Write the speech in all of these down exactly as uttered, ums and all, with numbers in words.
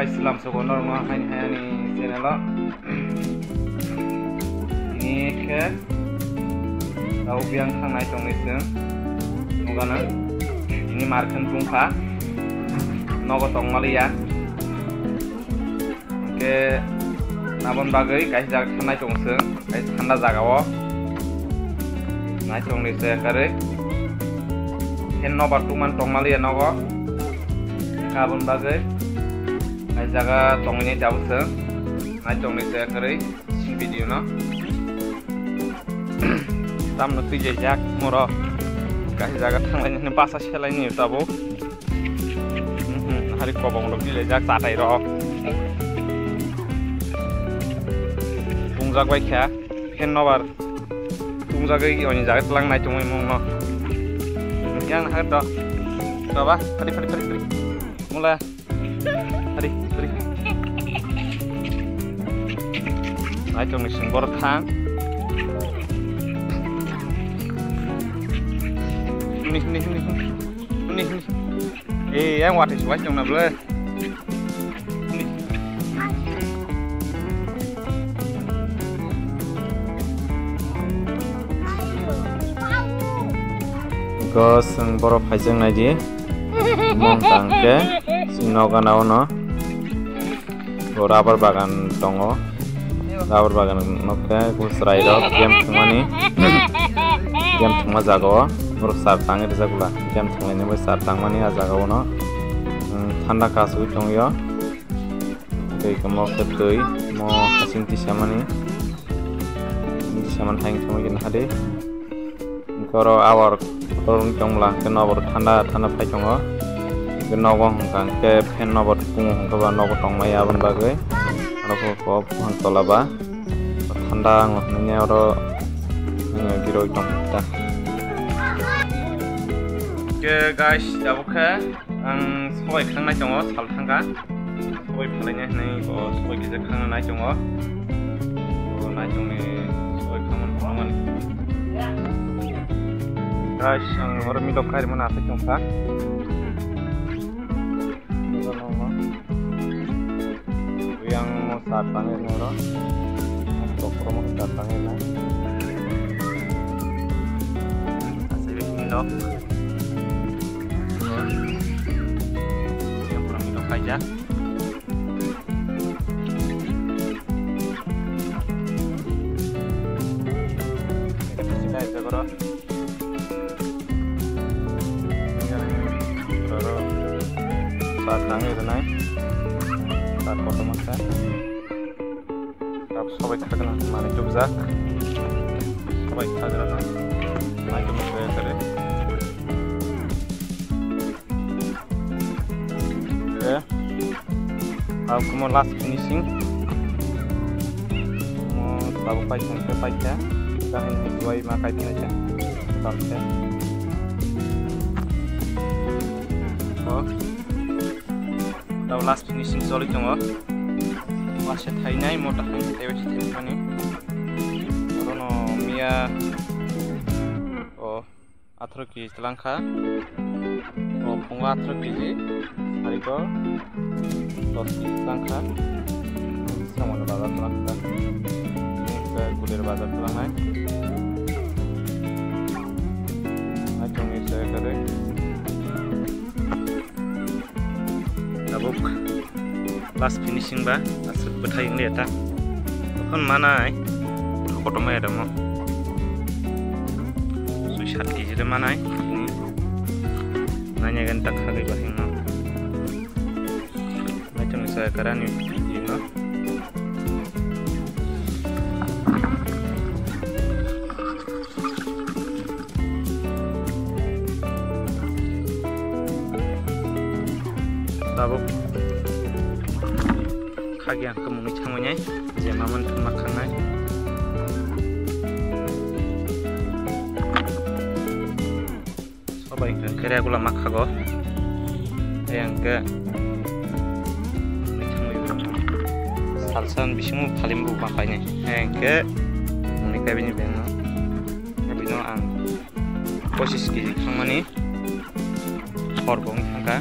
Guys, lamsogo norokno haini hai ani channel o. Ini khe tau biyang thangnai tongni chwng nugana. Ini markhen bungkha nogo tongmaliya. Hwnkhe aboni bagwi kaisa jaga thangnai tong chwng, kaisa thanda jaga o. Nai tongni se karwi. Phen nobar tungman tongmaliya nogo. Aboni bagwi kaisa jaga tongwi tabuk chwng. Nai tongni se karwi video no. Tamno twijajak moro. Kaisa jaga thanglainani basa selaini tabuk. Mhm, hari kobong rok bilaijak chatai rok. Tungjak bai kha, phen nobar. Tungjagwi oni jaga tlang nai tongwi mungno. Yang hai to. Baba, hari, hari, hari, hari. Mula. Hari, hari. Nai tongni sing borok thang. Hini, hini, hini, hini. Hini, hini. Eh, yang watwi suwai tongna ble. Go, chwng borok phaijak nai di. Mung tang khe, chini nogo nao no. Bo rubber bagan tongo. Rubber bagan nokhe bo chwrai rok game thwngmani. Game thwngma jaga o. Borok sar tangwi rijak bwla. Game thwnglaini bai sar tangmani ah jaga o no. Thanda kasugwi tongwi o. Tei omo khe twi, omo hasing tisamani. Tisaman hai wngkha khe naha di. Hwnkhe oro awar kotor wngwi tong bwla, hwnkhe nobar thanda thanda phai tongo. Hwnkhe nogo hwnkha hwnkhe fan nobar tukungo hwnkhe ba nogo tongmaya aboni bagwi. Oro khe buphang tola ba thanda wngo hwnwi oro, eh, giroi tongkha. Hwnkhe guys, tabuk khe ang sobai khangnai tongo, sal thangkha. Sobai phalaina hinwi bo sobai kisa khangna nai tongo. Bo nai tongni sobai khangmani phunukmani. Guys, ang oro milok khairima nathai tongkha. Yang mo sar tangwi oro. Kokro mo sar tangwi na. Asai milok. Yang pura milok kaijak. Sat tangwi rwnai. Sat kotorma khe. Tab sobai khagwna manwi tubujak. Sobai khagwna manwi tubujak kare. Khe, ah, omo last finishing. Omo tabuk paikha, khe paikha. Kahini duai ma kai phinaikha. Tabuk khe. Oh. Tabuk last finishing choli tongo. Waisa thainai mota hai taibai se thaimani. Orono miya, oh. Atharo kg tlangkha. O phungo atharo kg. Sariko dos kg tlangkha. Samano bazar tlangkha. Hwnkhe gulir bazar tlangnai. Ai tongwi se kare. Tabuk last finishing ba aswk bwthai wng liya ta. Tokon manai kotorma ya damo. Soi sat kg de manai. Nanya gan tak khagwi ba hingno. Naitung sa karani no. Tabuk khagya khe mwnwi thangwi nai, je mamani thangma khangnai. Sobai hwnkhe khe regular ma khago. Ayang khe salsa bisingo phalimbo ma painai. Ayang khe mwnwi khe bini bengno. Bino ang pochis kg thangmani hor bo wng thangkha.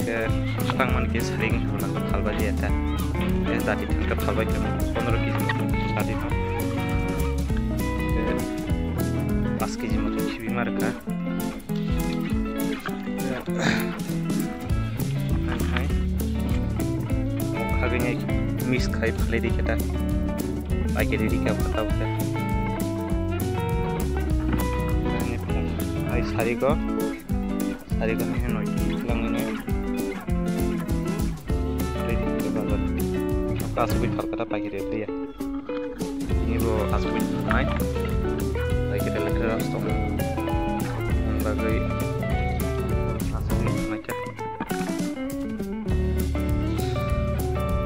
Khe Swkang man khe sari wngkha phalba liya ta. Tei dati thangkhe phalbai khe pondro kg moto dati no. Tei paanch kg moto khibi ma rwkha. Tei hai hai. Mokha gini mix khai phalai di khe ta. Paikari rikha phatau khe. Ai sari ko. Sari gani hai noi ki langni ne. Ready to bazar. Ka asugwi thal kata paikari ya. Ini bo asugwi nai. Paikari lekha stong. Bagwi asugwi nai ka.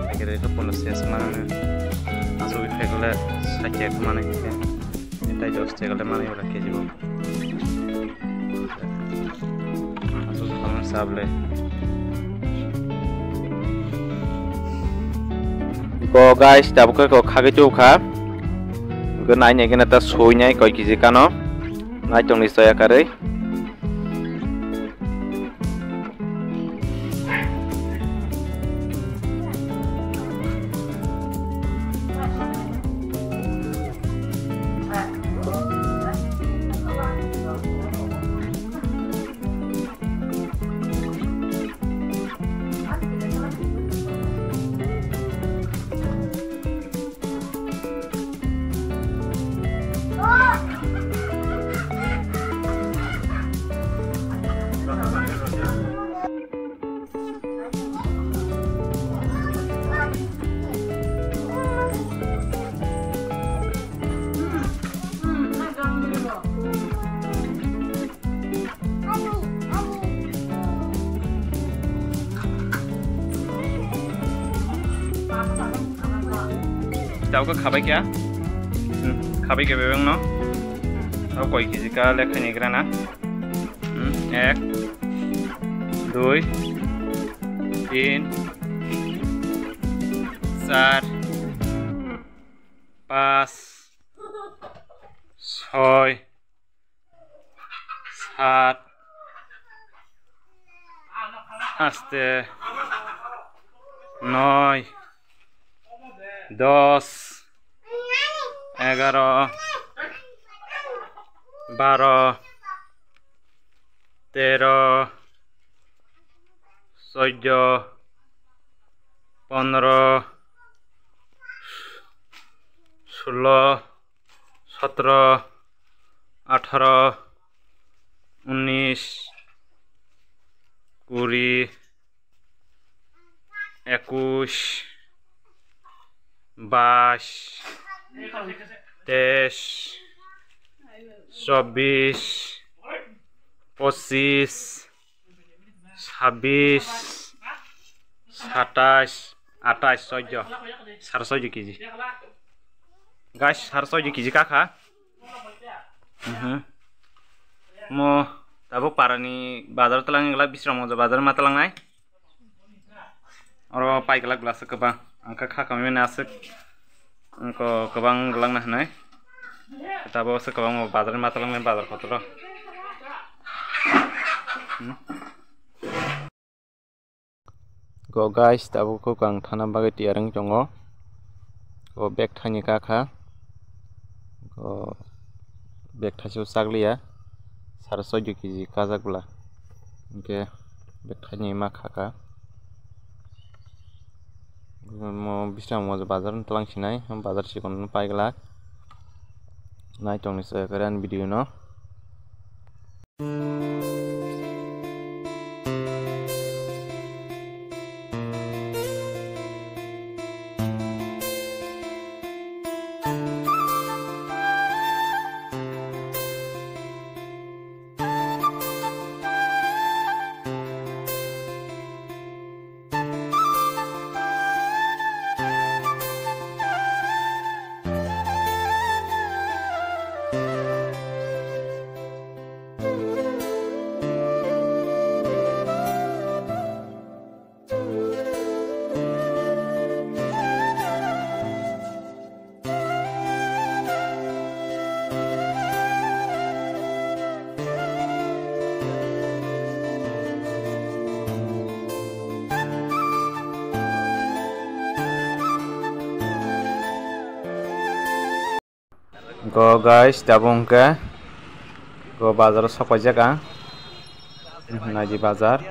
Paikari to pono ses mana ne. Asugwi phaikole sakya kumane. Ini tai dos tegale mana ora keji bo. Asuk kamu sable. Ko guys, tabuk ko khagwi chukha. Ko nai nai gena ta soi nai koi kiji kano. Nai tong ni soya karwi. Tau khe khabai kha. Hmm, khabai khe bebeng no. Tau koi kiji ka le khaini gra na. Hmm, ek, dui, tin, char, pas, soi, sat, aste, noi, dos, egaro, baro, tero, soido, pondro, sulo, sotro, atharo, unis, kuri, ekush, bais, teis, chobis, pochis, sabis, satais, atais, soido, sar soido kiji. Guys, sar soido kiji kakha. Mhm. Mo tabuk parani bazar talang gla Bisram Moja bazar ma talang nai. Oro pai gla gla se kwbang. Angka kha kami na se ko kwbang glang na hanai. Tabo se kwbang bazar ma talang nai bazar kotoro. Hmm. Go guys, tabuk kok ang thana bagwi tiyar wng tongo. Go bag thani kakha. Go bag thaisio chakliya. Sar soido kiji kajak bwla. Hinkhe bag thani ma khaka. Mo Bisram Moja bazar talang sinai, bazar sikon pai glak. Nai tongni soya kare ani video no. To guys, tabuk hwnkhe ko bazar o sok paijak ang. Naidi bazar.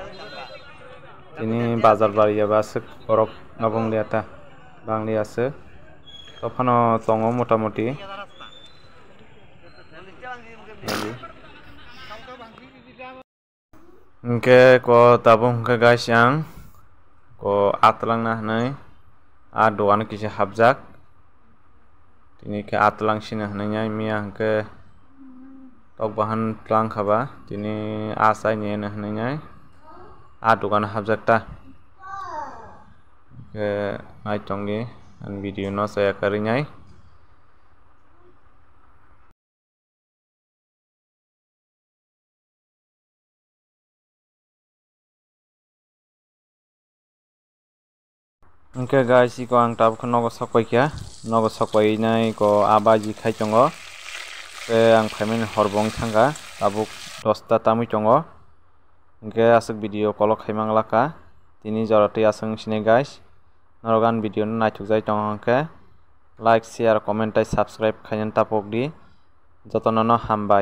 Tini bazar bari ya ba aswk borok abo wng liya ta. Bang liya aswk. To phano tongo mota moti. Naidi. Hwnkhe ko tabuk hwnkhe guys ang ko atwlangna hwnwi a dogano kisa hapjak. Tini khe atwlang sino hwnwi nai miya hwnkhe tok bahan twlang kha ba tini a chaini hwnwi nai a dogano hapjak ta. Hwnkhe nai tongdi ani video no chaya kwrwi nai. Hwnkhe guys, iko ang tabuk khe nogo sok paikha, nogo sok painai ko a baji khai tongo, tei ang phaimani hor bo wng thangkha, tabuk dosta tamwi tongo, hwnkhe aswk video kolok khai manglakha, tini jora twi aswk wng sinai guys, norok ani video no naithokjai tongo hwnkhe like, share, comment tei subscribe khainani tapokdi, jotono no hambai.